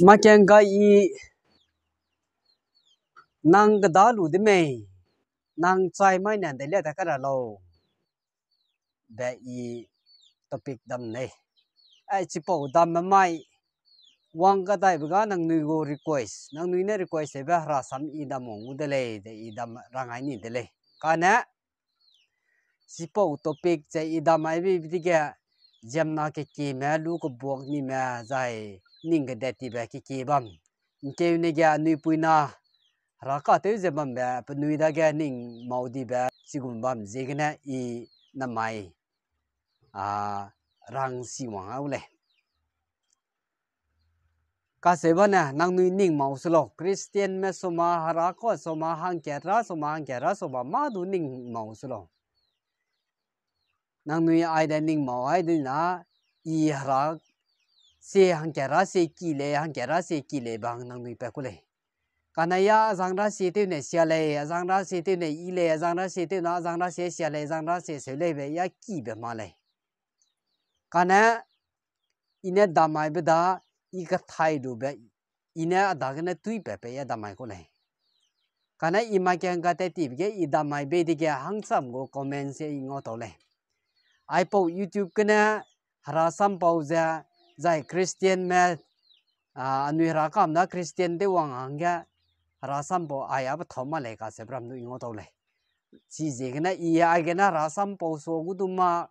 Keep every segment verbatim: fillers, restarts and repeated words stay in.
Makengga i nang keda lu de mei, nang chai mai ne de le ta kara lau. Be i topic dam lei. Ai chipau dam mai. Wang kadaibe ga nangnui gu request. Nangnui ne request be hera sam i dam wang gu de lei, de i dam rangai ni de lei. Kane, chipau topic ze i dam mai be dige, ziemna kekieme, lu kebuak nime, zai ning kedet tibe keki bam. Nkeune ge anui puina, hera katew ze bambe, penui dage ning mau dibe, chigum bam ziegene i namai, a, rang si wang au lei. Kaseu bane, nangnui ning mau su lau, Christianme soma, hera ka soma, hangkat ra soma, hangkat ra soma, mâ du ning mau su lau. Nangnui aide ning mau ai dina, i hera se hangkat ra se ki lei, hangkat ra se ki lei bang nangnui pa ku lei. Kane ya azang ra se tew ne sia lei, azang ra se tew ne i lei, azang ra se tew na, azang ra se sia lei, azang ra se seu lei be ya kibe ma lei. Kane, i ne damaibe da, i kathai lube, i ne a dagene tuipat pe ya damai ku lei. Kane i makengga tat tibe ge i damai bei dege hangcham gu comment se i ngau tau lei. Aipau YouTube gene hera sampau ze, zai Christianme, a, anui hera kam da Christian tew wang hangge, hera sampau ai a pe thau ma lei kaseu ram du i ngau tau lei. Chiziegene i aigene hera sampau sua gu du ma,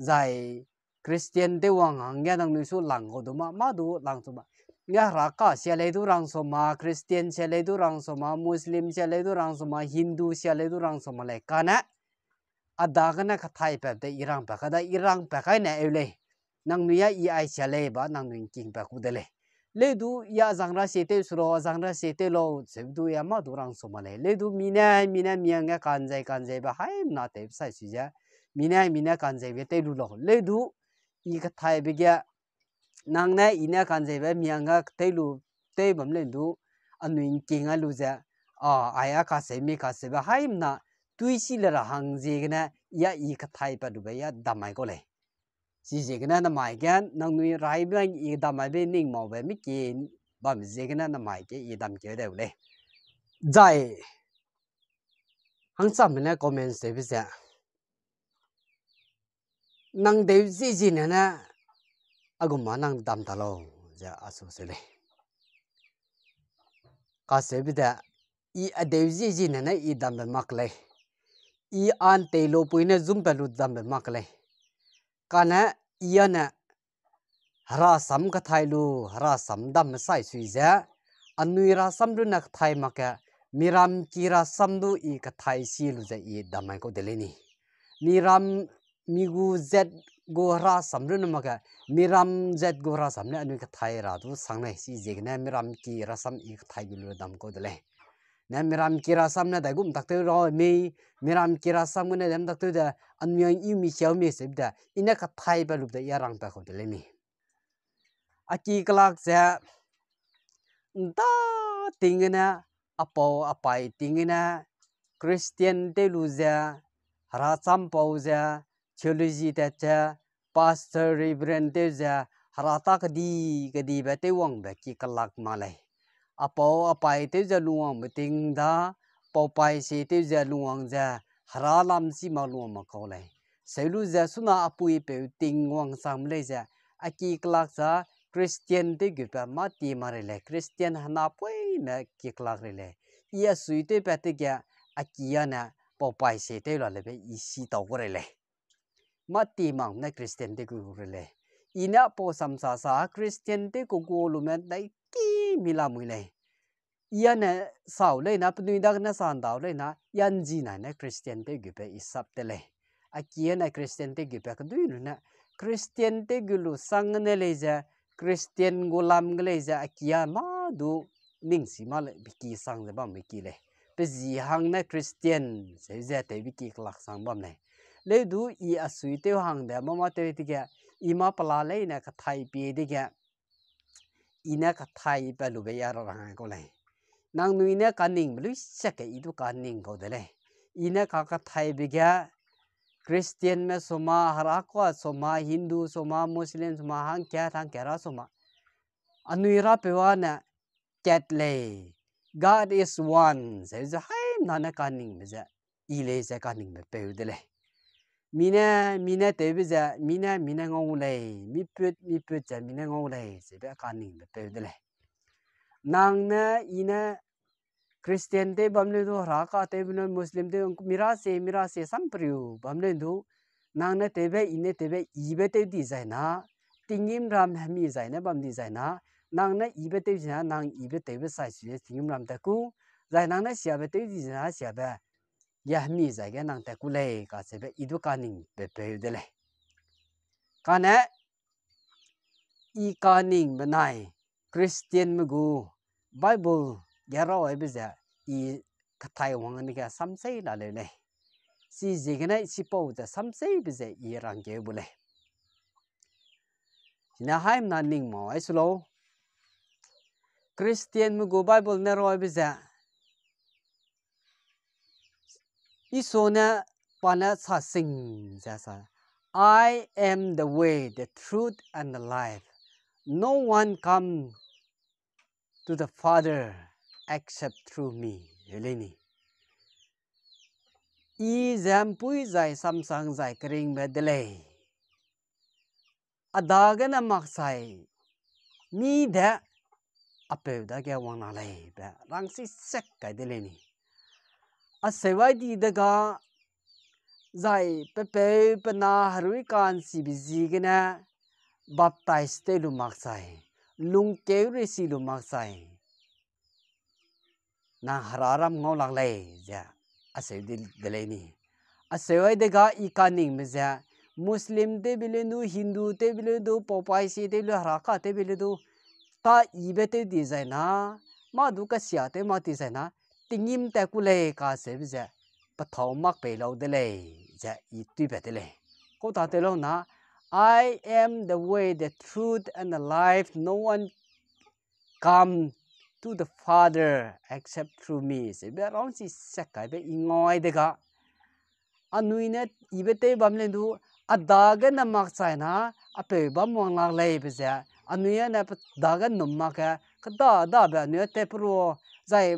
zai Christian tew wang hangge nangnui su lang kau du ma, mâ du lang chu ma. Nge hera ka sia lei du rang soma, Christian sia lei du rang soma, Muslim sia lei du rang soma, Hindu sia lei du rang soma lei kane. A dagene kathai pat de i rang pat kai da, i rang pat kai ne eu lei. Nangnui ya i ai sia lei ba nangnui ngking pat ku de lei. Leu du ya azang ra se tew su lau, azang ra se tew lau, seu du ya mâ du rang soma lei. Leu du mi ne, mi ne mi hangge kanzei, kanzeibe haimna tewbe sai sui ze. Mi ne, mi ne kanzeibe tew lu lau. Leu du i kathaibe ge, nang ne i ne kanzeibe mi hangge tew lu, tew bam leu du, anui ngking a lu ze, a, ai a kaseu mi kaseube haimna, tui si le ra hang ziegene, ya i kathai pat lube ya damai kau lei. Chiziegene namai ge, nangnui raibe i damaibe ning maube mi ki bam ziegene namai ge i dam keu deu lei. Zai, hangchamme ne comment tewbe ze, nang deu zi zi ne ne, a gum ma nang dam ta lau, ze a su se lei. Kaseube de, i a deu zi zi ne ne i dambe mak lei. I an tei lu pui ne zumpat lu dambe mak lei. Kane i a ne, hera sam kathai lu, hera sam dam mesai sui ze, anui rasam runne kathai mak ge, miram ki rasam du i kathai si lu ze i dam mai kau de lei ni. Miram mi gu zat gu hera sam runne mak ge, miram zat gu hera sam ne anui kathai ra du sang lei, chiziegene miram ki rasam i kathai bi lu dam kau de lei. Ne miram ki rasam ne daigum tak tew ra mi, miram ki rasam gene dem tak tew de, anui ang i mi siau mi sebe de, i ne kathai pat lu de i a rang pat kau de lei ni. A ki kelak ze, nda ting gene, a pau a pai ting gene, Christian tew lu ze, hera champau ze, theology tat ze, pastor, reverend tew ze, hera ta kedi, kedibe tew wangbe ki kelak ma lei. A pau a pai tew ze lungwangbe ting da, pau pai se tew ze lungwang ze, hera lam si ma lungwang ma kau lei. Seu lu ze suna a pui peu ting wangchang lei ze, a ki kelak za Christian tew gu pa mâ ti ma rei lei, Christian hena puime ki kelak rei lei. I a sui tew pat te ge a ki a ne pau pai se tew la lebe i si tau gu rei lei. Mâ ti mak ne Christian tew gu rei lei. I ne a pau samsa sa Christian tew ku gu lume dai ki mi lamui lei. I a ne sau lei na, penui dagene sa ndau lei na, i a nzi nai ne Christian tew gu pe i sap te lei. A ki a ne Christian tew gu pe kedui lu ne, Christian tew gu lu sang ne lei ze, Christian gu lam ge lei ze, a ki a mâ du ning si ma lei, pe ki sang ze bam pe ki lei. Pe zi hang ne Christian, seu ze tew pe ki kelak sang bam lei. Leu du i a sui tew hang de, mâ mâ tew dege, i mâ pela lei ne kathai pie dege, i ne kathai pat lube ya rang kau lei. Nangnui ne kaningbe lui siak ge i du kaning kau de lei. I ne ka kathaibe ge, Christianme suma, Herakua suma, Hindu suma, Muslim suma, hangkat hangkat ra suma, anui Rapeu â ne kat lei, God is one ze ze haimena ne kaningbe ze, i lei ze kaningbe peu de lei. Mi ne, mi ne tewbe ze, mi ne, mi ne ngau lei, miput, miput ze mi ne ngau lei, zebe kaningbe peu de lei. Nang ne, i ne, Christian tew bam leu du, Heraka tew bam leu, Muslim tew, mi ra sie, mi ra sie, samperiu bam leu du, nang ne tewbe, i ne tewbe, ibe tew di zai na, tinggîmram hemi zai ne bam di zai na, nang ne ibe tew zai na, nang ibe tewbe sai su ze tinggîmram tat ku, zai nang ne siabe tew di zai na, siabe ge hemi zai ge nang tat ku lei kacheube i du kaningbe peu de lei. Kane, i kaning benai Christianme gu Bible ge rau aibe ze i kathai wang ne ge samsei la leu lei. Chiziegene chipau ze samseibe ze i rangkeu bu lei. Chine haimena ning mau ai su lau. Christianme gu Bible ne rau aibe ze Isu ne pa ne sa sing ze sa, I am the way, the truth, and the life. No one come to the Father except through me. Heleni. I ze ’mpuî zai samsang zai keringbe de lei. A dagene makchai, mi de a peu dage wang la lei be rangsi sek kai de lei ni. A seuai di dega, zai pe peu pe na herui ka'nchibe ziegene baptize tew lu makchai, lungkeu resi lu makchai, nang hera ram ngau lak lei ze a seu di de lei ni. A seuai dega i kaningbe ze, Muslim tewbe le nu, Hindu tewbe le du, paupaisi tew le, heraka tewbe le du, ta ibe tew di zai na, mâ du kasia tew mak di zai na, tinggîm tat ku lei kacheube ze, pethâu mak pei lau de lei, ze i tuibe de lei. Kau ta tew lau na, I am the way, the truth, and the life, no one come to the Father except through me. Sebe rangsi sek kaibe i ngai dega, anui ne ibe tew bam le du, a dagene makchai na, a peu bam wang lak lei be ze, anui ne pe dage num mak ge, keda dabe anui tew peru, zai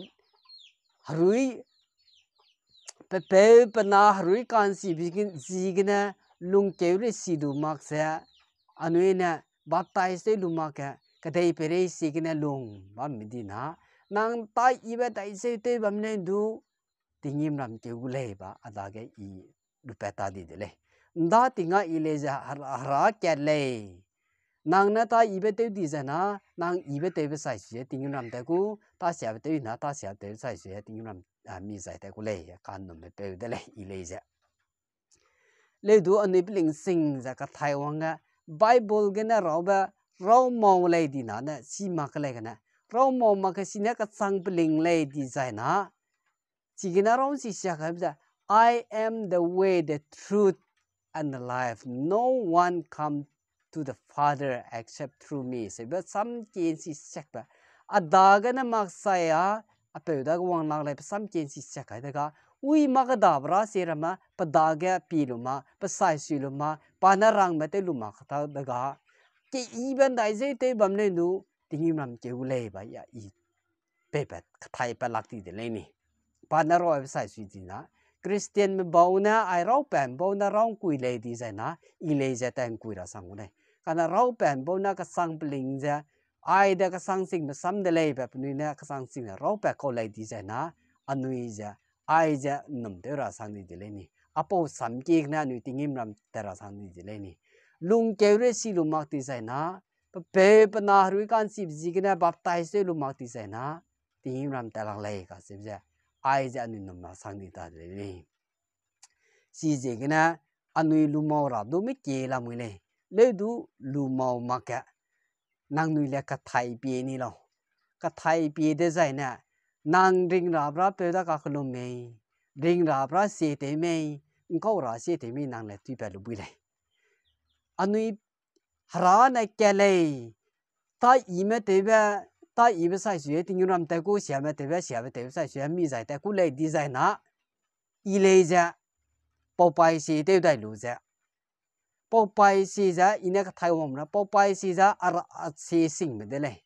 herui, pe peu pe na herui ka'nchibe ziegene lungkeu resi lu mak ze, anui ne baptize tew lu mak ge, kedei peirei ziegene lung bamme di na, nang ta ibe dai zeu tew bam le du, tinggîm ram keu gu lei ba, a dage i lupat ta di de lei. ’Nda tinga i lei ze hera, hera kat lei. Nang ne ta ibe tew di zai na, nang ibe tewbe sai su ze tinggîm ram tat ku, ta siabe tew na, ta siabe tewbe sai su ze tinggîm ram, a, mi zai tat ku lei, kanumbe peu de lei, i lei ze. Leu du anui peling sing ze kathai wangge, Bible gene raube, rau mau lei di na ne, chi mak ke lei gene, rau mau mak ke si ne kachang peling lei di zai na, chigene rau si sia kaibe ze, I am the way, the truth, and the life. No one come to the Father except through me. Sebe sam kie si sekbe. A dagene makchai a, a peu dage wang lak lei pe sam kie si sek kai dega. Ui mak kedabe ra si ramme, pe dage pi lu ma, pe sai sui lu ma, pa ne rangbe tew lu ma kata dega. Ke ibe ’ndai zeu tew bam le nu, tinggîm ram keu gu lei ba ya i peipat kathai pat lak ti de lei ni. Pa ne rau aibe sai sui di na, Christianme bau ne, ai raupat bau ne rau ’ngkui lei di zai na, i lei ze tat ’ngkui ra sang gu lei. Kane raupat bau ne kasang peling ze, ai de kasang singbe sam de lei be penui ne kasang sing ze raupat kau lei di zai na, anui ze, ai ze ’nnum tew ra sang di de lei ni. Apau sam kie gene anui tinggîm ram tat ra sang di de lei ni. Lungkeu resi lu mak di zai na, pe peu pe na herui ka'nchibe ziegene baptize tew lu mak di zai na, tinggîm ram tat lak lei kacheube ze, ai ze anui ’nnum ra sang di ta de lei ni. Chiziegene anui lu mau ra du me kie lamui lei. Leu du lu mau mak ge, nangnui le kathai pie ni lau. Kathai pie dezai ne, nang ring ra bra peu da kakellum mei, ring ra bra sie tew mei, ’ngkau ra sie tew mei nang le tuipat lu bui lei. Anui hera ne kat lei, ta ime tewbe, ta ibe sai su e tinggîm ram tat ku, siame tewbe, siabe tewbe sai su e mi zai tat ku lei di zai na, i lei ze, paupai sie tew dai lu ze. Paupai sie ze, i ne kathai wang ra, paupai sie ze a, a sie singbe de lei.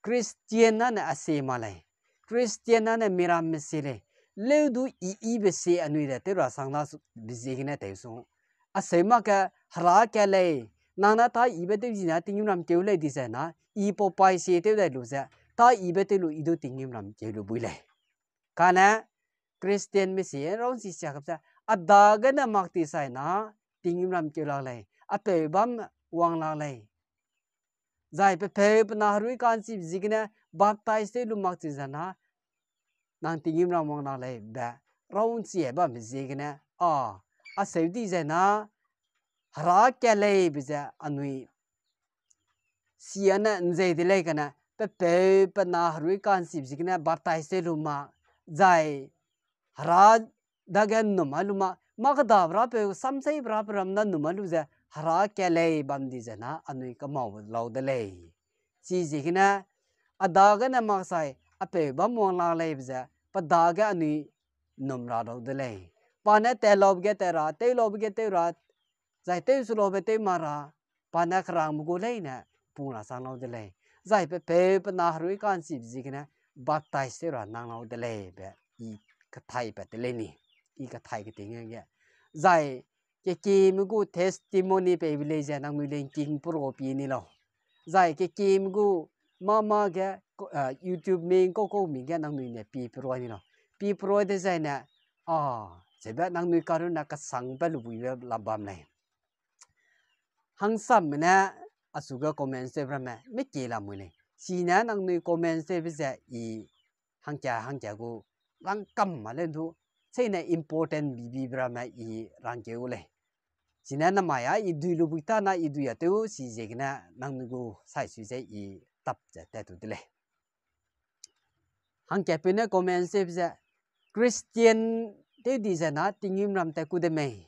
Christian ane a sie ma lei. Christian ane miramme sie lei. Leu du i, ibe sie anui de tew ra sang da su, be ziegene tew su. A seu mak ge, hera ka lei. Nang ne ta ibe tew zina tinggîmram keu lei di ze na, i paupai sie tew dai lu ze, ta ibe tew lu i du tinggîmram keu lu bui lei. Kane, Christianme sie, rau si sia kap ze, a dagene mak ti sai na, tinggîmram keu lak lei, a peu bam wang lak lei. Zai pe peu pe na herui ka'nchibe ziegene, baptize tew lu mak chi ze na, nang tinggîmram wang lak lei be, rau ’nchi bamme ziegene, a, a seu di ze na, hera ka lei be ze anui siane ’nzei de lei kane, pe peu pe na herui ka'nchibe ziegene baptize tew lu mak, zai hera dage ’nnum a lu mak, mâ kedabe rapeu, samseibe rapeu ram ne ’nnum a lu ze, hera ka lei bam di ze na, anui kemau lau de lei. Chiziegene, a dagene mak sai, a peu bam wang lak lei be ze, pe dage anui ’nnum ra lau de lei. Pa ne tat laube ge tat ra, tew laube ge tew ra, zai tew su laube tew ma ra, pa ne kerangme gu leine pung ra sang lau de lei. Zai pe peu pe na herui ka'nchibe ziegene baptize tew ra nang lau de lei be, i kathai pat te lei ni. I kathai keting ge. Zai kekieme gu testimony peibe lei ze nangnui lei ’ngking pera pie ni lau. Zai kekieme gu mâ mâ ge, YouTube mi, ’ngkau kau mi ge nangnui ne pie perua ni lau. Pie perua dezaine, a, zebe nangnui karunne kesangbe lubuibe la bam lei. Hangsamme ne achu ge comments tewbe ramme, meki lamui lei. Chine nangnui comments tewbe ze i hangka hangka gu rangkam ma leu du, cheine important bibibe ramme i rangkeu lei. Chine namai a i dui lubui ta na i dui a tew si ziegene nangnui gu saisui ze i tap ze tat tu de lei. Hangkapeu ne comment sebe ze, Christian tew di ze na tinggîmram tat ku de mei.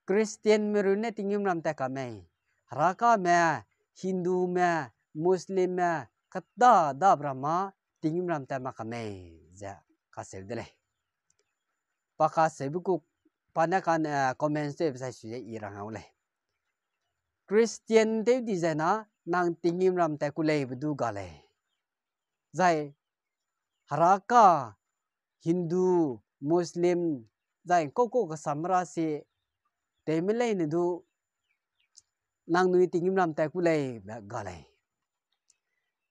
Christianme runne tinggîmram tat ka mei. Herakame, Hindume, Muslimme, keda dabe ram ma tinggîmram tat mak ka mei ze kaseu de lei. Pa kaseube ku, pa ne kan, comment sebe saisui ze i rang au lei. Christian tew di ze na nang tinggîmram tat ku leibe du ga lei. Zai Heraka, Hindu, Muslim, zai kau kau kesam ra si, tewme leine du, nangnui tinggîmram tat ku leibe ga lei.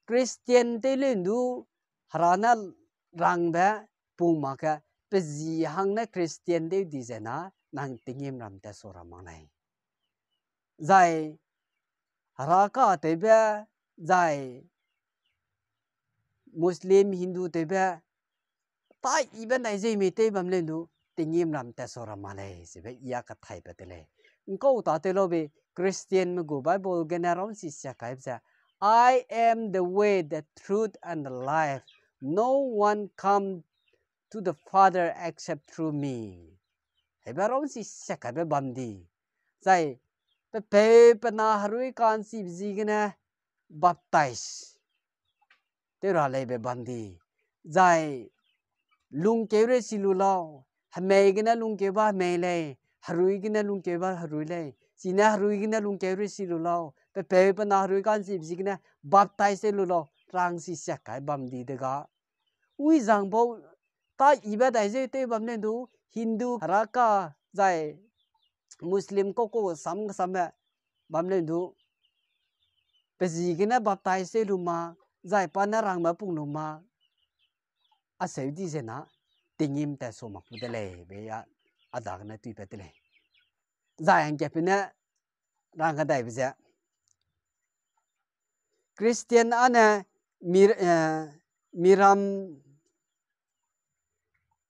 Christian tew leu du, Hera ne rangbe pung mak ge, pe zi hang ne Christian tew di ze na, nang tinggîmram tat sa ra mak lei. Zai Heraka tewbe, zai Muslim, Hindu tewbe, pa ibe ndai ze mi tew bam leu du, tinggîmram tat sa ra mak lei, sebe i a kathaibe de lei. Nkau ta tew laube, Christianme gu Bible gene raunsi sia kaibe ze, I am the way, the truth, and the life. No one come to the Father except through me. Hebe raunsi sia kaibe bam di. Zai, pe peu pe na herui ka'nchibe ziegene baptize tew ra leibe bam di. Zai, lungkeu rei si lu lau, hemei gene lungkeu ba hemei lei, herui gene lungkeu ba herui lei, chine herui gene lungkeu rei si lu lau, pe peu pe na herui ka'nchibe ziegene baptize tew lu lau, rangsi sia kai bam di de ga. Ui zang bau, ta ibe dai ze tew bam leu du, Hindu, Heraka, zai Muslim kau kau kesam kesambe bam leu du, pe zi gene baptize tew lu ma, zai pa ne rangbe pung lu ma, aseu di ze na, tinggîm tat sa mak pu de lei, be a, a dagene tuipat de lei. Zai hangkapeu ne rang kadaibe ze, Christian ane mir-, eh, miram,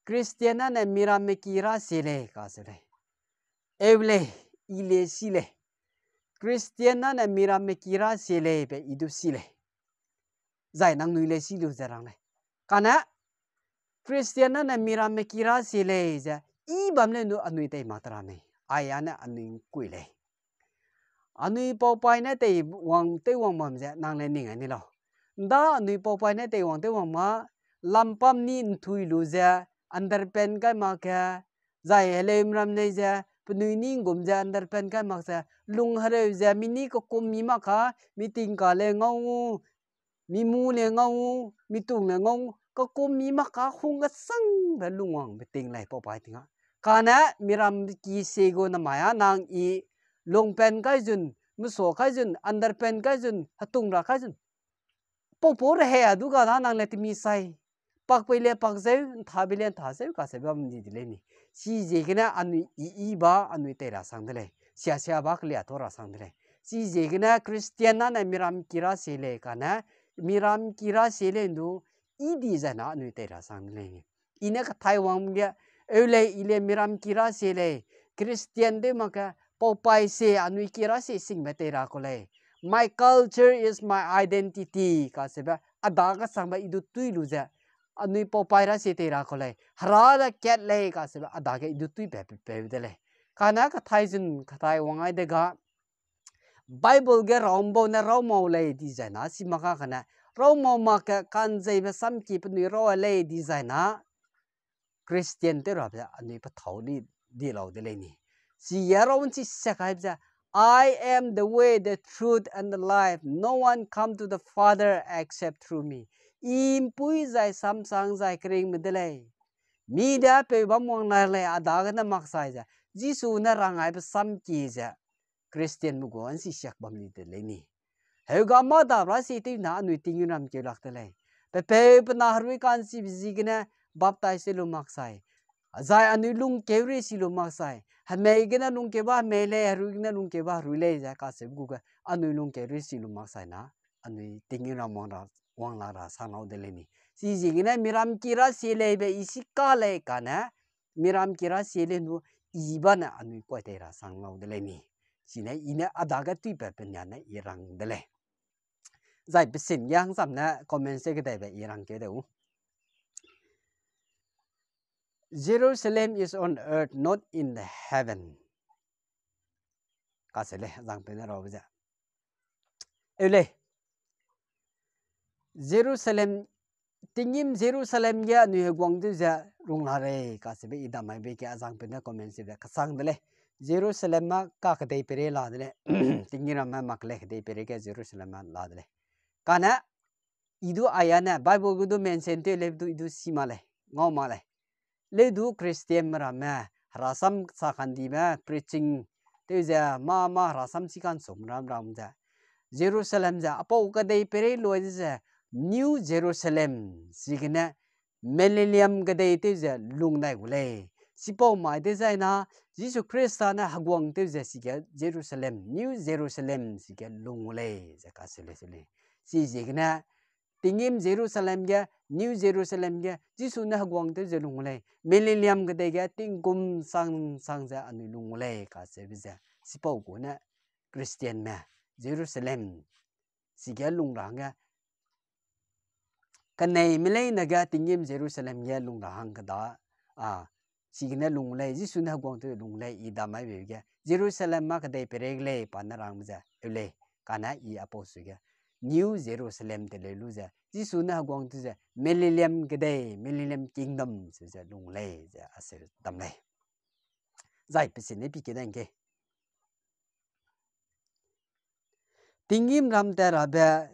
Christian ane miramme ki ra sie lei, kaseu lei. Eu lei, i le si lei. Christian ane miramme ki ra sie lei, be i du si lei. Zai nangnui le si lu ze rang lei. Kane, Christian ane miramme ki ra sie lei ze, i bam leu nu anui tei mak te ra mei. Ai ane anui nkui lei. Anui paupai ne tei wang, tei wang bam ze nang le ning ai ni lau. Nda anui paupai ne tei wang, tei wang ma, lampam ni nthui lu ze, underpant kai mak ge, zai heleume ram nei ze, penui ni ’nggum ze underpant kai mak ze, lung hereu ze, mi ni kekum mi mak ka, mi ting ka le ngau, mi mu le ngau, mi tung le ngau, kekum mi mak ka hung kesangbe lungwangbe ting lei pau paî ting a. Kane miram ki sie gu namai a nang i long pant kai zun, meso kai zun, underpant kai zun, hetung ra kai zun. Pau pau rehei a du ga da nang le temi sai. Pakpei le pak zeu, ’nthabe le ’ntha zeu, kaseube bam di de lei ni. Chiziegene anui i i ba anui tei ra sang de lei. Sia sia ba kelia tau ra sang de lei. Chiziegene Christian na ne miram ki ra sie lei kane, miram ki ra sie lei ’ndu, i di zai na anui tei ra sang de lei ni. I ne kathai wang ge, eu lei, i le miram ki ra sie lei, Christian tew mak ge, pau paî sie anui ki ra sie singbe tei ra kau lei. My culture is my identity, kaseube, a dage sangbe i du tui lu ze, anui pau paî ra sie tei ra kau lei. Hera de kat lei, kaseube, a dage i du tui pe pe peu de lei. Kane kathai zun, kathai wang ai de ga, Bible ge rau ’mbau ne rau mau lei di zai na, si mak ka kane, rau mau mak ge kanzeibe samki penui rau a lei di zai na, Christian tew rabe anui pethau li di lau de lei ni. Chige rau ’nchi sia kaibe ze, I am the way, the truth, and the life. No one come to the Father except through me. I ’mpui zai samsang zai keringme de lei. Mi de peu bam wang la lei, a dagene mak sai ze, Jisu ne rang aibe samki ze, Christianme gu ’nchi siak bam li de lei ni. Heuga mâ dap ra sie tew na anui tinggîmram keu lak de lei. Pe peu pe na herui ka'nchibe ziegene baptize tew lu mak sai. Zai anui lungkeu ri si lu mak sai. Hemei gene lungkeu ba hemei lei, herui gene lungkeu ba herui lei ze kaseube gu ge anui lungkeu ri si lu mak sai na, anui tinggîmram wang ra, wang la ra sang lau de lei ni. Chiziegene miram ki ra sie leibe i si ka lei kane, miram ki ra sie lei ’ndu, i ba ne anui kuai tei ra sang lau de lei ni. Chine i ne a dage tuipat pe nia ne i rang de lei. Zai pesin ge hangsam ne comment se kedaibe i rangkeu de u. Jerusalem is on earth, not in the heaven. Kase lei, azangpeu ne raube ze. Eu lei. Jerusalem, tinggîm Jerusalem ge anui heguang tew ze lung la rei, kaseube i damaibe ge azangpeu ne comment sebe kesang de lei. Jerusalem ma ka kedei peirei la de lei. Tinggîmramme mak lei kedei peirei ge Jerusalem ma la de lei. Kane, i du aya ne, Bible gu du mention tew lei du i du si ma lei, ngau ma lei. Leu du Christianme ramme, herasam sa kandime, preaching, tew ze, mâ mâ herasam si kansum ram ram ze. Jerusalem ze, apau kedei peirei luai ze, New Jerusalem, ziegene, Millennium kedei tew ze lung dai gu lei. Chipau mai dezai na, Jisu Khrista ne heguang tew ze sige Jerusalem, New Jerusalem sige lung gu lei, ze kaseu lei se lei. Chiziegene, tinggîm Jerusalem ge, New Jerusalem ge, Jisu ne heguang tew ze lung gu lei. Millennium kedei ge, tingkum sang sang ze anui lung gu lei, kaseube ze. Chipau gu ne, Christianme, Jerusalem, sige lung ra hangge, keneime leine ge tinggîm Jerusalem ge lung ra hang keda, a, chigene lung gu lei, Jisu ne heguang tew lung gu lei, i damaibe ge, Jerusalem ma kedei peirei lei, pa ne rangme ze, eu lei, kane i apau su ge, New Jerusalem te leu lu ze, Jisu ne heguang tew ze, Millennium kedei, Millennium Kingdom, su ze lung gu lei, ze aseu dam lei. Zai pesin ne pi ke dang ge. Tinggîmram tat rabe,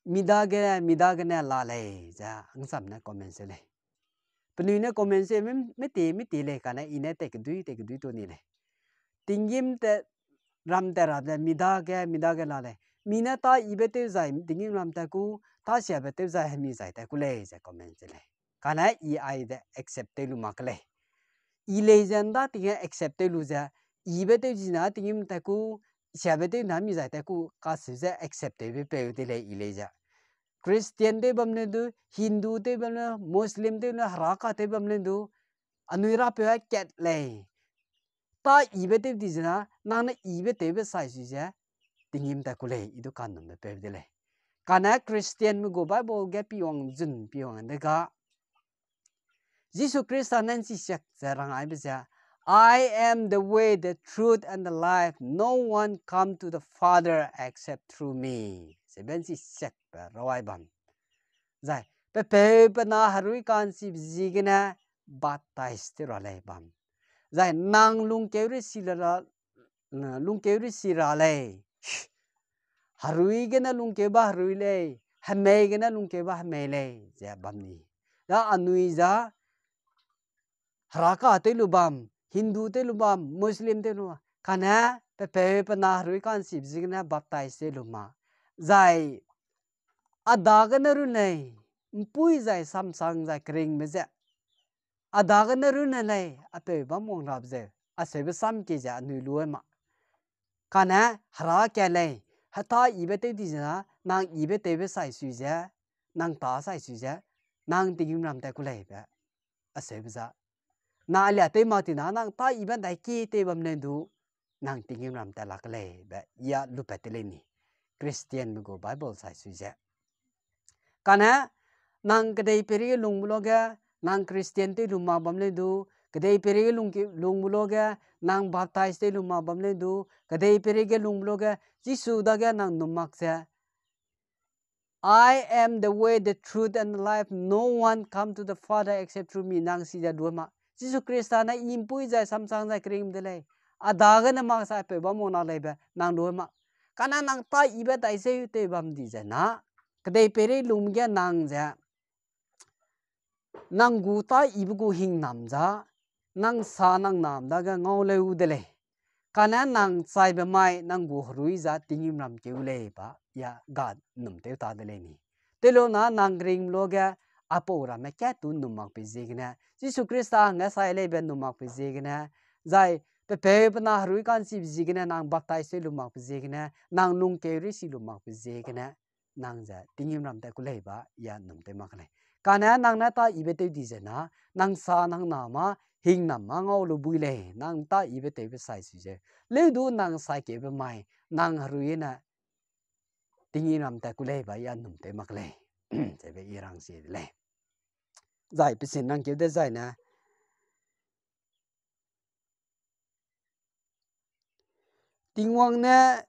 mi dage, mi dagene la lei, ze hangsam ne comment se lei. Penui ne comment se, mi, mi ti, mi ti lei, kane i ne tet kedui, tet kedui tu ni lei. Tinggîm tat, ram tat rabe, mi dage, mi dage la lei. Mi ne tâ yibe tew zai, tinggîmram tat ku, tâ siabe tew zai, hemi zai tat ku lei, ze comment se lei. Kane i ai ze accept tew lu mak lei. I lei ze ’nda ting ge accept tew lu ze, yibe tew zina tinggîm tat ku, siabe tew na mi zai tat ku, kaseu ze accept tewbe peu de lei i lei ze. Christian tew bam le du, Hindu tew bam le, Muslim tew le, heraka tew bam le du, anui rapeu a kat lei. Tâ yibe tew di zina, nang ne yibe tewbe sai sui ze, tinggîm tat ku lei, i du kanumbe peu de lei. Kane Christianme gu Bible ge piwang zun piwang de ga, Jisu Khrista ne ’nchi siak ze rang aibe ze, I am the way, the truth, and the life. No one come to the Father except through me. Sebe ’nchi siakbe rau ai bam. Zai, pe peu pe na herui ka'nchibe ziegene baptize tew ra lei bam. Zai nang lungkeu risi ra, lungkeu risi ra lei. Herui gene lungkeu ba herui lei, hemei gene lungkeu ba hemei lei, ze bam ni. Da anui za, Heraka tew lu bam, Hindu tew lu bam, Muslim tew lu bam, kane pepeu pe na herui ka'nchibe ziegene baptize tew lu ma. Zai a dagene run lei, ’mpuî zai samsang zai keringbe ze. A dagene run ne lei, a peu bam wang rabe zeu, aseube sam kie ze anui lu ma. Kane hera kat lei, heta yibe tew di ze na, nang yibe tewbe sai sui ze, nang tâ sai sui ze, nang tinggîmram tat ku lei be, aseube za. Na alia tew mak ti na, nang tâ yibe ’ndai kie tew bam leu du, nang tinggîmram tat lak lei be, ya lupat te lei ni. Christianme gu Bible sai sui ze. Kane, nang kedeipeirei ge lungbe luage, nang Christian tew lu mak bam leu du, kedeipeirei ge lung, lungbe luage, nang baptize tew lu mak bam leu du, kedeipeirei ge lungbe luage, Jisu dage nang num mak ze, I am the way, the truth, and the life. No one come to the Father except through me. Nang si ze lu ma. Jisu Khrista ne I ’mpuî zai samsang zai keringbe de lei. A dagene mak sai peu bam wang lak lei be, nang lu ma. Kane nang tâ yibe tai seu tew bam di ze na, kedeipeirei lungbe ge nang ze, nang gu tâ yibe gu hingnam za, nang sa nang nam dage ngau leu de lei. Kane nang chaibe mai nang gu herui za tinggîmram keu lei ba, ya ga num tew ta de lei ni. Tewlo na nang ring luage, a pau ramme kat tu num makbe ziegene, Jisu Khrista hangge sai lei be num makbe ziegene, zai pepeu pe na herui ka'nchibe ziegene nang baptize tew lu makbe ziegene, nang lungkeu risi lu makbe ziegene, nang ze tinggîmram tat ku lei ba, ya num tew mak lei. Kane nang ne tâ yibe tew di ze na, nang sa nang na ma, hingnam ma ngau lu bui lei, nang tâ yibe tewbe sai sui ze. Leu du nang saikeube mai, nang herui ne tinggîmram tat ku lei ba, ya num tew mak lei. Zebe I rang sie de lei. Zai pesin rangkeu de zai ne, Tingwang ne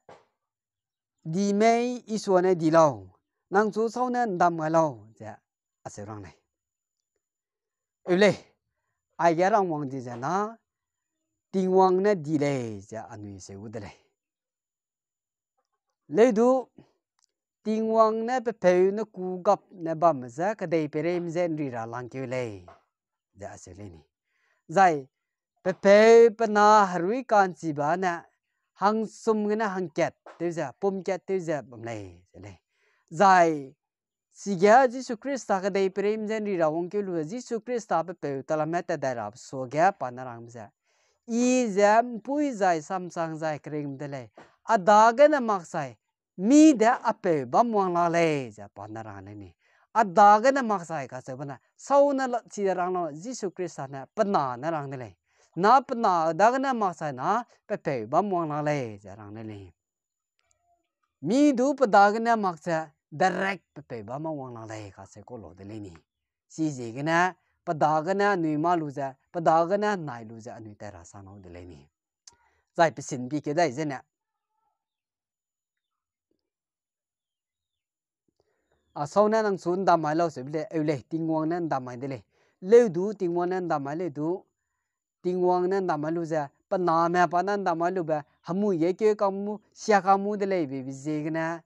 di mei, Isua ne di lau, nang chu sau ne ’ndam gai lau, ze aseu rang lei. Eu lei, aige rangwang di ze na, Tingwang ne di lei, ze anui seu gu de lei. Leu du, Tingwang ne pepeu ne kû gap ne bamme je kedei peireime je ’nri ra langkeu lei, ze aseu lei ni. Zai pepeu pe na herui ka'nchibe ne hangsum gene hangkat tew ze, pumkat tew ze bam lei, ze lei. Zai chige Jisu Khrista kedei peireime je ’nri ra wangkeu lu ze, Jisu Khrista pepeu talamme tat dai rabe suage pa ne rangbe ze, I ze ’mpuî zai samsang zai keringbe de lei, a dagene mak sai, mi de a peu bam wang la lei, ze pa ne rang lei ni. A dagene mak sai kacheube ne, sau ne la, chide rang lau, Jisu Khrista ne pe na ne rang de lei. Na pe na dagene mak sai na, pepeu bam wang la lei, ze rang lei ni. Mi du pe dagene mak ze, direct pepeu bam wang la lei, kacheu kau lau de lei ni. Chiziegene, pe dagene anui mâ lu ze, pe dagene nai lu ze anui tai ra sang lau de lei ni. Zai pesin bi keu dai zene, a sau ne nang chu ’ndam mai lau seube lei, eu lei, Tingwang ne ’ndam mai de lei. Leu du, Tingwang ne ’ndam mai leu du, Tingwang ne ’ndam mai lu ze, pe name pa ne ’ndam mai lube, hemui ge keu kam mu, sia kam mu de lei, bebe ziegene,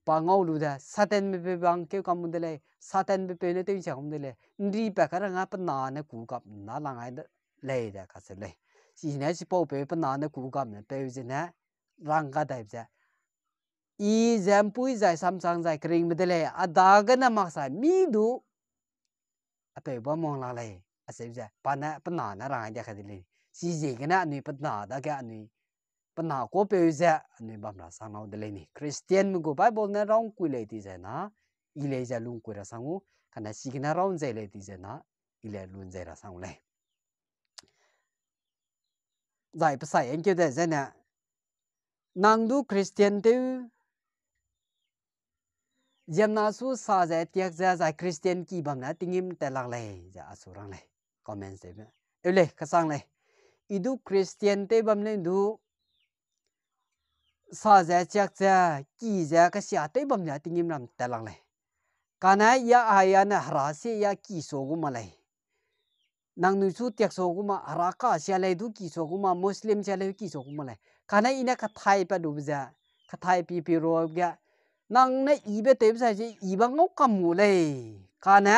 pa ngau lu ze, Satanbe peu bang keu kam mu de lei, Satanbe peu ne tew sia kam de lei, ’nri pat ka rangge pe na ne kû gap na lang ai de lei de kacheu lei. Chine chipaupeu pe na ne kû gap ne peu zene, rang kadaibe ze, I ze ’mpuî zai samsang zai keringbe de lei, a dagene mak sai mi du, a peu bam wang la lei, acheu ze, pa ne pe na ne rang ai dia kai de lei. Chiziegene anui pe na dage anui, pe na kuâpeu ze anui bam ra sang lau de lei ni. Christianme gu Bible ne rangkui lei di ze na, I lei ze lungkui ra sang u, kane chigene rang ’nzei lei di ze na, I lei lu ’nzei ra sang u lei. Zai pe sai ’ngkeu de zene, nang du Christian tew, ziemmena su sa ze tiak ze zai Christian ki bam ne tinggîm tat lak lei, ze a su rang lei. Comment tewbe. Eu lei, kesang lei. I du Christian tew bam lei du, sa ze tiak ze, ki ze kesia tew bam ze tinggîm ram tat lak lei. Kane ya a ya ne hera sie ya ki sua gu ma lei. Nangnui chu tiak sa gu ma, Heraka sia lei du ki sa gu ma, Muslim sia lei ki sa gu ma lei. Kane i ne kathai pat lube ze, kathai pi pi ro ge, nang ne ibe tewbe sai ze ibe ngau kam gu lei. Kane,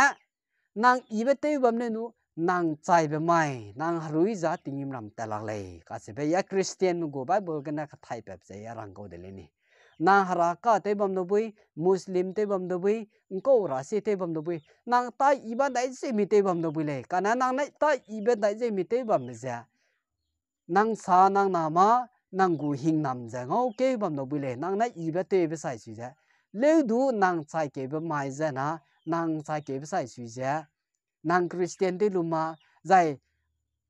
nang ibe tew bam le nu, nang chaibe mai, nang herui za tinggîmram tat lak lei. Kacheube ya Christianme gu Bible gene kathai pat ze ya rang kau de lei ni. Nang Heraka tew bam du bui, Muslim tew bam du bui, ngkau ra sie tew bam du bui, nang ta ibe dai ze mi tew bam du bui lei. Kane nang ne ta ibe dai ze mi tew bambe ze, nang sa nang na ma, nang gu hingnam ze ngau keu bam du bui lei. Nang ne ibe tewbe sai sui ze, leu du nang chaikeube mai ze na, nang chaikeube sai sui ze, nang Christian tew lu ma, zai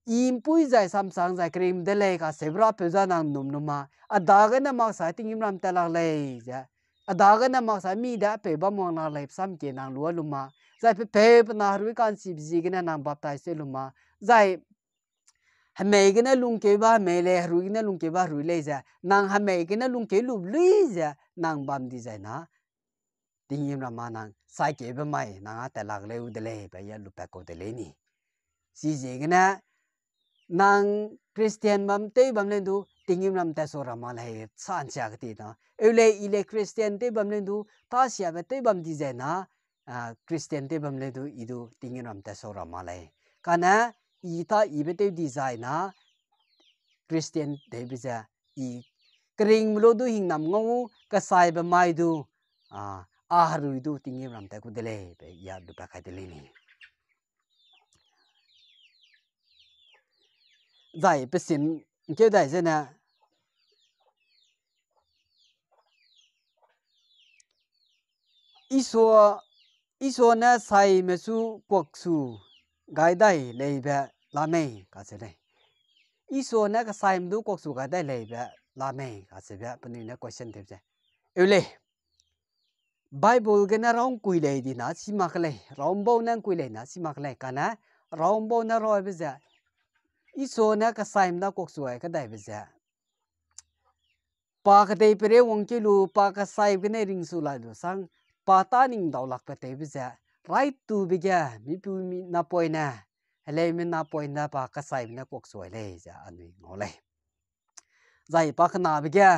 i mpui zai samsang zai keringme de lei kacheube rapeu za nang num lu ma, a dagene mak sai tinggîmram tat lak lei ze, a dagene mak sai mi de apeu bam wang lak lei sam kie nang lu a lu ma, zai pe peu pe na herui ka'nchibe ziegene nang baptize tew lu ma, zai hemei gene lungkeube hemei lei, herui gene lungkeube herui lei ze, nang hemei gene lungkeu lu lui ze, nang bam di zai na, tinggîmram ma nang chaikeube mai nang a tat lak leu de lei, pe ya lupat kau de lei ni. Chiziegene, nang Christian bam tew bam le du, tinggîmram tat sau ra ma lei, sa nsia keti na. Eu lei, i lei Christian tew bam le du, ta siabe tew bam di zai na, a, Christian tew bam le du, i du tinggîmram tat sau ra ma lei. Kane, i ta ibe tew di zai na, Christian tewbe ze, i keringme lu du hingnam ngau, kasaibe mai du, a, a herui du tinggîmram tat ku de lei, pe ya lupat kai de lei ni. Zai pesin ngkeu dai zene, Isua, Isua ne saime su kuaksu gai dai leibe la mei kacheu lei. Isua ne kasaime du kuaksu gai dai leibe la mei kacheube penui ne question tew ze. Eu lei. Bible gene rau ngkui lei di na si mak lei, rau mbau ne ngkui lei na si mak lei, kane rau mbau ne rabe ze, Isua ne kasaime da kuaksu gai kadaibe ze, pa kedei pere wangkeu lu, pa kasaibe gene ringsu lai lu sang, pa ta ning dau lakbe tewbe ze, raitube ge, mipu mi napoine, heleume napoine pa kasaime ne kuaksu gai lei ze anui ngau lei. Zai pa kenabe ge,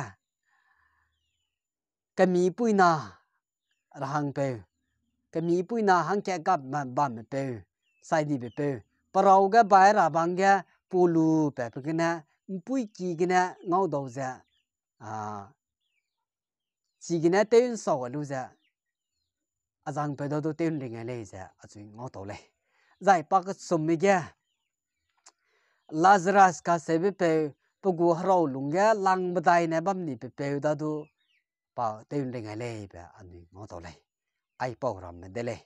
kemipuina rahangpeu, kemipuina hangkat gap ma bamme peu, saidibe peu, perau ge bai ra bang ge pulu pe pe gene, mpuiki gene ngau dau ze, a, chigene tew nsau lu ze, azangpeu dau du tew nring gai lei ze, achui ngau tau lei. Zai pa kesumme ge, Lazarus kacheube peu, pe gu herau lungge lang bedai ne bam dibe peu dadu, pa tew nring gai lei be anui ngau tau lei. Aipau ramme de lei.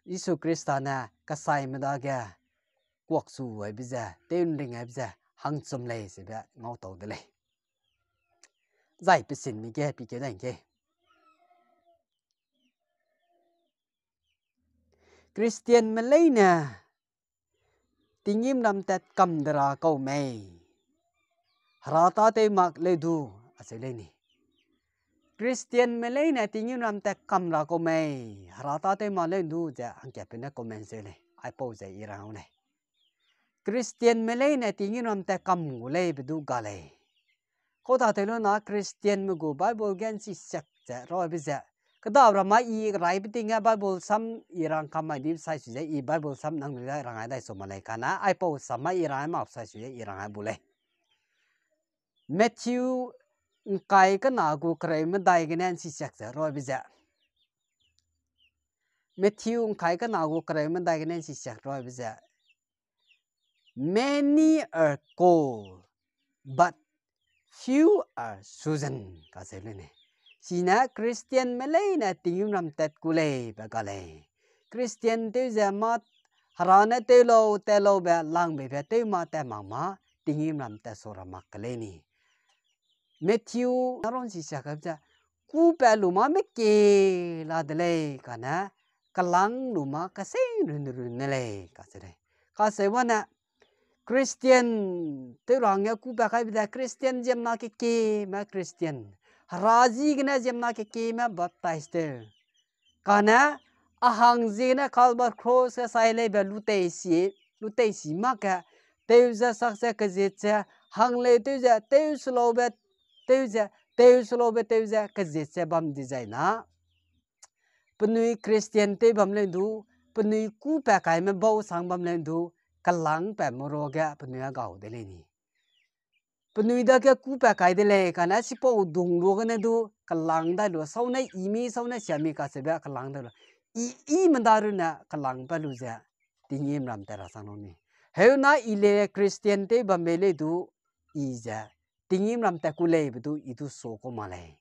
Jisu Khrista ne kasaime dage kuaksu gaibe ze, tew nring gaibe ze, hangchum lei sebe ngau tau de lei. Zai pesinme ge pikeu dai ngke. Christianme leine tinggîmram tat kam de ra kau mei. Hera tâtew mak leu du, acheu lei ni. Christianme leine tinggîmram tat kam ra kau mei. Hera tâtew mak leu du ze hangkatpeu ne comment seu lei. Aipau ze i rang lei. Christianme leine tinggîmram tat kam gu lei be du ga lei. Kau tâtew lu na Christianme gu Bible ge nchi siak ze rabe ze, kêda ramme i raibe ting ge Bible sam i rang kam mai di sai su ze i Bible sam nangnui da rang ai dai su ma lei kane, aipau sam ma i rang ai mak sai su ze i rang ai bu lei. Matthew ngkai kena gu kereu medai gene nchi siak ze rabe ze. Matthew ngkai kena gu kereu medai gene nchi siak rabe ze. Many are called, but few are chosen, kacheu lei ne. Chine Christianme leine tinggîmram tat ku lei be ga lei. Christian tew ze mâ Hera ne tew lau, tat laube, langbeibe tew mâ tat mak mâ, tinggîmram tat sau ra mak ke lei ni. Matthew na ron chi siak ze, kûpat lu mâ mekie la de lei, kane, kelang lu mâ kesei run run ne lei, kacheu lei. Kacheu bane, Christian tew ra hangge kûpat kaibe ze, Christian ziemmena kekieme Christian. Hera ziegene ziemmena kekieme baptize tew. Kane, a hang ziegene Calvary Cross ge sai leibe lu tei sie, du tei si mak ge, tew ze sak ze kezit ze, hangleu tew ze, tew selaube, tew ze, tew selaube tew ze kezit ze bam dizai na. Penui Christian tew bam leu du, penui kûpat kaime bau sang bam leu du, kelângpatme ruage penui a gau de lei ni. Penui dage kûpat kai de lei, kane chipau dung ruagene du, kelâng dai lu, sau ne i mi, sau ne sia mi kacheube kelâng dai lu. I, i meda runne kelângpat lu ze, tinggîm ram tat ra chang lu ni. Heuna i le Christian tew bambe lei du, i ze, tinggîm ram tat ku leibe du, i du sa ku ma lei.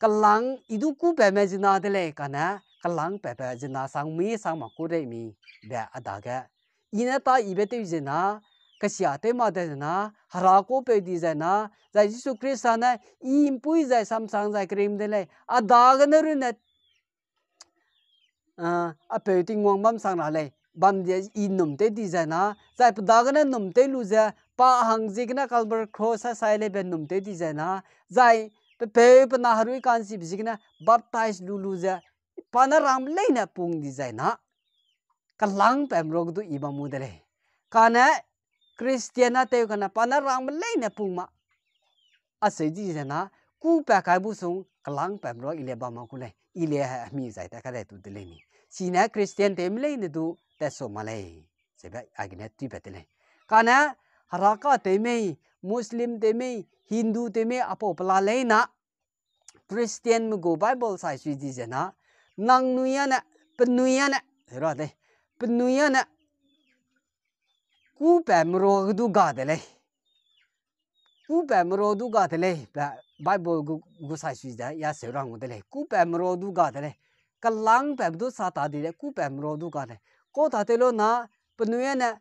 Kelâng, i du kûpatme zina de lei, kane, kelângpatbe zina sang mi, sang mak ku rei mi, be a dage. I ne tâ ibe tew zena, kesia tew mak de zena, Hera kapeu di zai na, zai Jisu Khrista ne, i ’mpuî zai samsang zai kerim de lei, a dagene runne, a, a peu Tingwang bam sang ra lei, bam di i num tew di zai na, zai pe dagene num tew lu ze, pa hang ziegene Calvary Cross a sai leibe num tew di zai na, zai pe peu pe na herui ka'nchibe ziegene baptize lu lu ze, pa ne rangme leine pung di zai na, kelângpatme ruage du i bam mu de lei. Kane Christian a tew kane pa ne rangme leine pung ma. Aseu di zai na, kûpat kai bu sung kelângpatme ruage i le bam ma ku lei, i le hemi zai tat kadai tu de lei ni. Chine Christian tewme leine du tat sa ma lei. Sebe aigene tuipat de lei. Kane, Heraka tew mei, Muslim tew mei, Hindu tew mei, apau pela lei na, Christianme gu Bible sai sui di zai na, nangnui â ne, penui â ne, ra de, penui â ne, kûpatme ruage du ga de lei. Kûpatme ruage du ga de lei, be Bible gu, gu sai sui ze, ya seu rang gu de lei. Kûpatme ruage du ga de lei. Kelângpatbe du sa ta di de, kûpatme ruage du ga de lei. Kau ta tew lu na, penui â ne,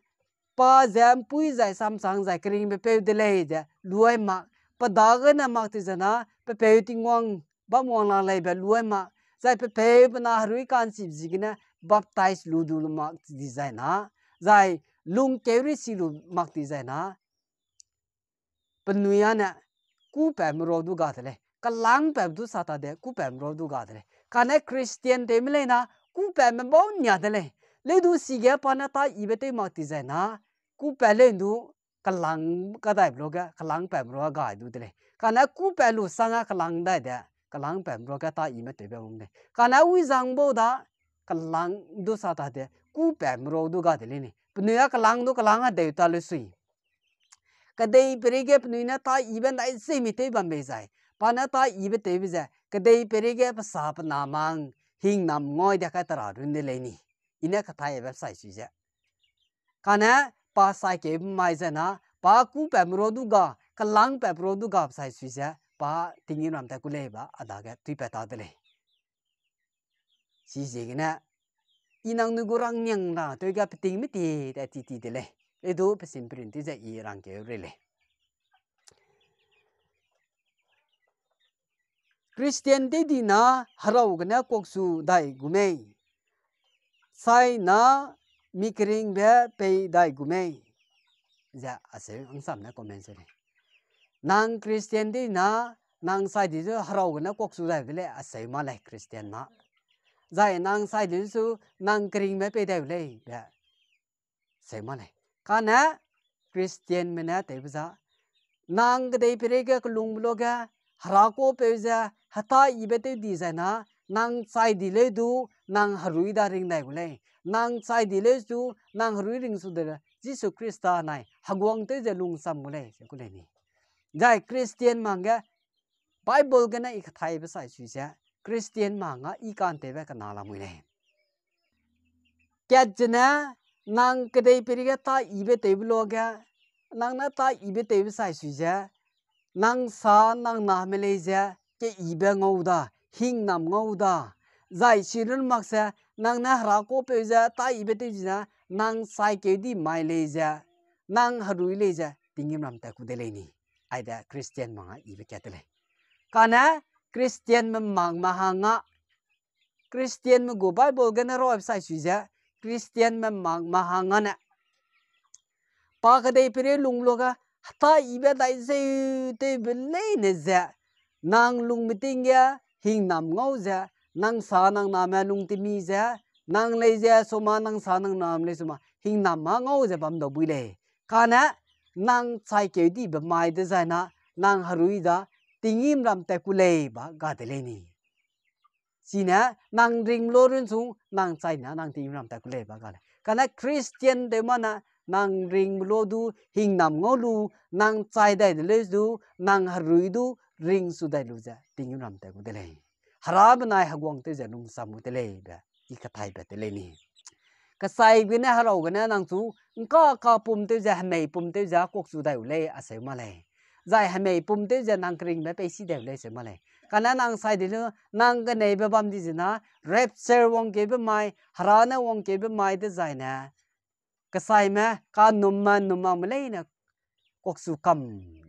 pa ze ’mpuî zai samsang zai keringbe peu de lei ze, luai mak, pe dagene mak ti zai na, pe peu Tingwang bam wang la leibe luai mak, zai pe peu pe na herui ka'nchibe ziegene baptize lu du lu mak di zai na, zai lungkeu risi lu mak di zai na, penui â ne, kûpatme ruage du ga de lei. Kelângpatbe du sa ta de, kûpatme ruage du ga de lei. Kane Christian tewme lei na, kûpatme bau nia de lei. Leu du sige pa ne tâ ibe tew mak ti zai na, kûpat leu du, kelâng kadaibe ruage, kelângpatme ruage gai du de lei. Kane kûpat lu sangge kelâng dai de, kelângpatme ruage tâ ime tewbe bam lei. Kane wizang bau da, kelâng du sa ta de, kûpatme ruage du ga de lei ni. Penui â kelâng du kelâng a deu ta lu sui. Kedei peireige penui ne tâ ibe ’ndai zemi tew bam bei zai, pa ne tâ ibe tewbe ze, kedei peireige pe sa pe na mang, hingnam ngau de kai tera run de lei ni. I ne kathaibe sai sui ze. Kane pa saikeu mai zai na, pa kûpatme ruage du ga, kelângpatbe ruage du ga sai sui ze, pa tinggîm ram tat ku lei ba, a dage tuipat ta de lei. Chiziegene, i nangnui gu rangniang ra tewge peting meti te ti ti de lei. Leu du pe sim perin ti ze i rangkeu rei lei. Christian tew di na herau gene kuaksu dai gu mei. Sai na mi keringbe pei dai gu mei. Ze aseu angsam ne comment se lei. Nang Christian di na, nang sai di zu herau gene kuaksu dai de lei aseu ma lei Christian ma. Zai nang sai di zu nang keringbe pei dai lei be. Seu ma lei. Kane Christianme ne tewbe za, nang kedei peireige kelungbe luage, Hera kuapeu ze, hetâ yibe tew di zai na, nang chai di leu du, nang herui da ring dai gu lei. Nang chai di leu du, nang herui ringsu de le, Jisu Khrista nai heguang tew ze lungsam gu lei, ze gu lei ni. Zai Christian ma hangge, Bible gene i kethaibe sai sui ze, Christian ma hangge i kantewbe kena lamui lei. Kat zene, nang kedei peireige tâ yibe tewbe luage, nang ne tâ yibe tewbe sai sui ze, nang sa nang name lei ze, keyibe ngau da, hingnam ngau da, zai chirun mak ze, nang ne Hera kuapeu ze tâ yibe tew di ze, nang chai keu di mai lei ze, nang herui lei ze tinggîm ram tat ku de lei ni. Aide Christian ma hangge yibe kat de lei. Kane Christianme mak ma hangge, Christianme gu Bible gene rabe sai sui ze, Christianme mak ma hangge ne, pa kedei peirei lung luage, hetâ yibe dai zeu tewbe leine ze, nang lungmeting ge hingnam ngau ze, nang sa nang name lungtemi ze, nang lei ze suma nang sa nang name lei suma, hingnam ma ngau ze bam dau bui lei. Kane nang chaikeu dibe mai dezai na, nang herui da tinggîm ram tat ku lei ba ga de lei ni. Chine nang ringme lu runchu nang chai na nang tinggîm ram tat ku lei ba ga lei. Kane Christian tew ma na nang ringme lu du hingnam ngau lu, nang chai dai de leu du, nang herui du ringsu dai lu ze tinggîm ram tat ku de lei. Hera benai heguang tew ze lungsam gu de lei be, i kathaibe de lei ni. Kechai gene herau gene nang chu ngka kapum tew ze, hemei pum tew ze kuakchu dai u lei aseu ma lei. Zai hemei pum tew ze nang keringbe peisi dai u lei seu ma lei. Kane nang sai di lu, nang keneibe bam di zena, rapture wangkeube mai, Hera ne wangkeube mai dezai ne, kechaime, kanumme, num makme leine kuakchu kam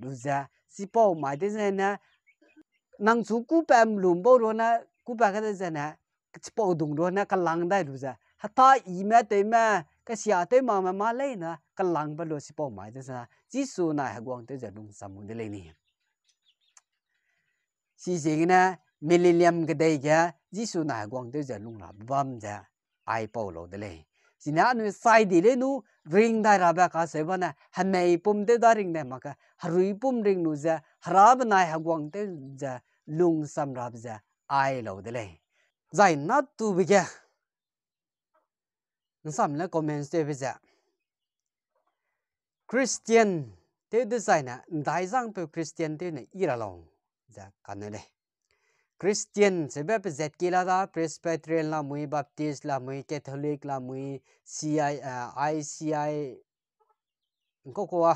lu ze, chipau mai dezai ne, nang chu kûpat lum bau rune, kûpat kade zene, chipau dung rune kelang dai lu ze, heta ime tewme, kesia tew makme mâ leine kelangbe lu chipau mai dezai, Jisu nai heguang tew ze lungsam gu de lei ni. Chiziegene millennium kedei ge Jisu nai heguang tew ze lung rabe bam ze aipau lau de lei. Chine anui chai di lei nu ring dai rabe kaseu bane, hemei pum tew da ring dai mak ge, herui pum ring lu ze, Hera benai heguang tew ze lungsam rabe ze ai lau de lei. Zai natube ge nsam le comments tewbe ze, Christian tew dezaine, ndaizangpeu Christian tew ne i ra lau ze kane lei. Christian sebe pe zat ki la da, Presbyterian lamui, Baptist lamui, Catholic lamui, C I, eh, I C I, ngkau kau a,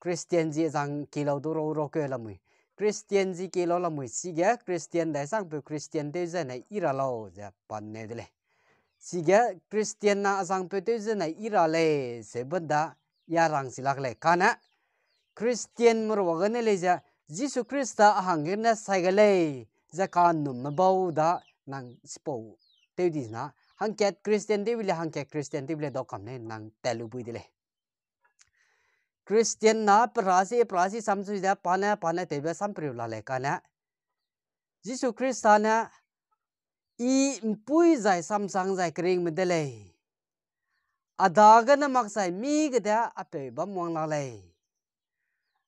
Christian zi zang ki lau du rau rau keu lamui. Christian zi ki lau lamui, chige Christian ndaizangpeu Christian tew zene i ra lau ze pa ne de lei. Chige Christian na azangpeu tew zene i ra lei, sebe da ya rang si lak lei. Kane Christian merua gene lei ze, Jisu Khrista a hanggene sai ge lei ze kanumme bau da nang chipau tew di na, hangkat Christian tewbe le, hangkat Christian tewbe le dau kam lei nang tat lu bui de lei. Christian na perasi, perasi samsui ze, pa ne, pa ne tewbe samperiu la lei kane. Jisu Khrista ne, I ’mpuî zai samsang zai keringme de lei. A dagene makchai mige de a peu bam wang la lei.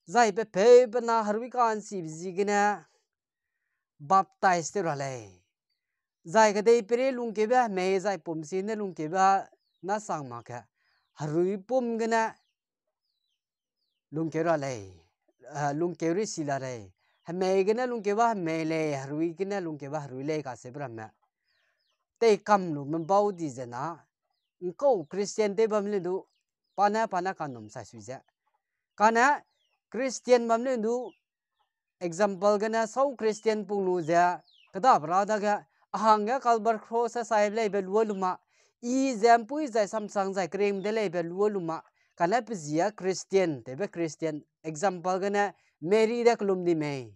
Zai pe peu pe na herui ka'nchibe ziegene baptize tew ra lei. Zai kedei peireige lungkeube hemei zai pum sine lungkeube na sang mak ge herui pum gene lungkeu ra lei, eh, lungkeu risi la lei. Hemei gene lungkeube hemei lei, herui gene lungkeube herui lei kaseube ramme tei kam lume bau di ze na, ’ngkau Christian tew bam leu du, pa ne, pa ne kanum sai sui ze. Kane Christian bam leu du, example gene sau Christian pung lu ze, kedabe ra dage, a hangge Calvary Cross a sai leibe lua lu ma, I ze ’mpuî zai samsang zai keringme de leibe lua lu ma, kane pe zi a Christian, tewbe Christian, example gene, Mary de kelum di mei,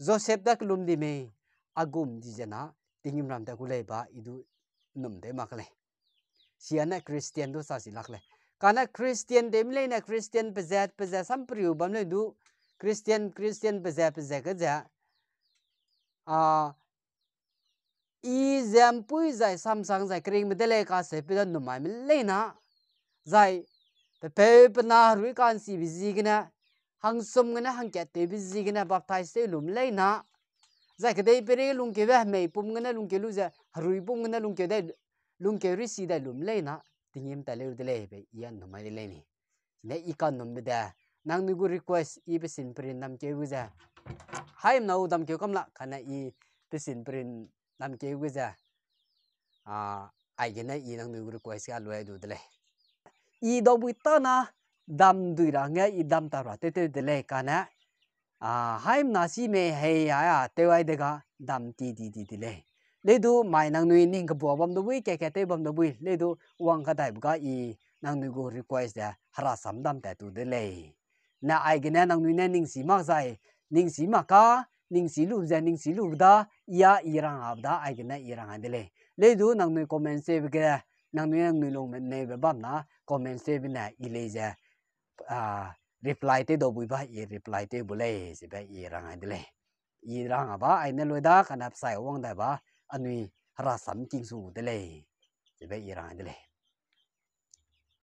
Joseph de kelum di mei, a gum di ze na, tinggîm ram tat ku lei ba, I du num tew mak lei. Sia ne Christian du sa si lak lei. Kane Christian tewme leine Christian pezat, pezat samperiu bam leu du, Christian, Christian pezat, pezat ge ze, a, I ze ’mpuî zai samsang zai keringme de lei kaseube da num maime leina, zai pe peu pe na herui ka'nchibe ziegene, hangsum gene hangkat tewbe ziegene baptize tew lume leina, zai kedei peireige lungkeube hemei pum gene lungkeu lu ze, herui pum gene lungkeu dai, lungkeu risi dai lume leina, tinggîm tat leu de lei be I a num mai de lei ni. Ne I kanumbe de, nangnui gu request I pesin perin namkeu gu ze, haimna u damkeu kam la, kane I pesin perin namkeu gu ze, a, aigene I nangnui gu request ga luai du de lei. I daubui tâna damdui ra hangge I dam ta ra tew tew de lei kane, a, haimna si mei hei a, a, tew ai dega dam ti di di de lei. Leu du mai nangnui ning kebua bam de bui, kat kat tew bam de bui, leu du wang kadaibe ga I nangnui gu request de herasam dam tat tu de lei. Ne aigene nangnui ne ning si mak zai, ning si mak ka, ning si lu ze, ning si lu da, I a I rang a da, aigene I rang a de lei. Leu du nangnui comment tewbe ge, nangnui nangnui lungme neube bam na comment tewbe ne I lei ze, a, reply tew dau bui ba I reply tew bu lei, zebe I rang a de lei. I rang a ba, aine lui da, kane pesai wang dai ba, anui herasam king su de lei, zebe I rang a de lei.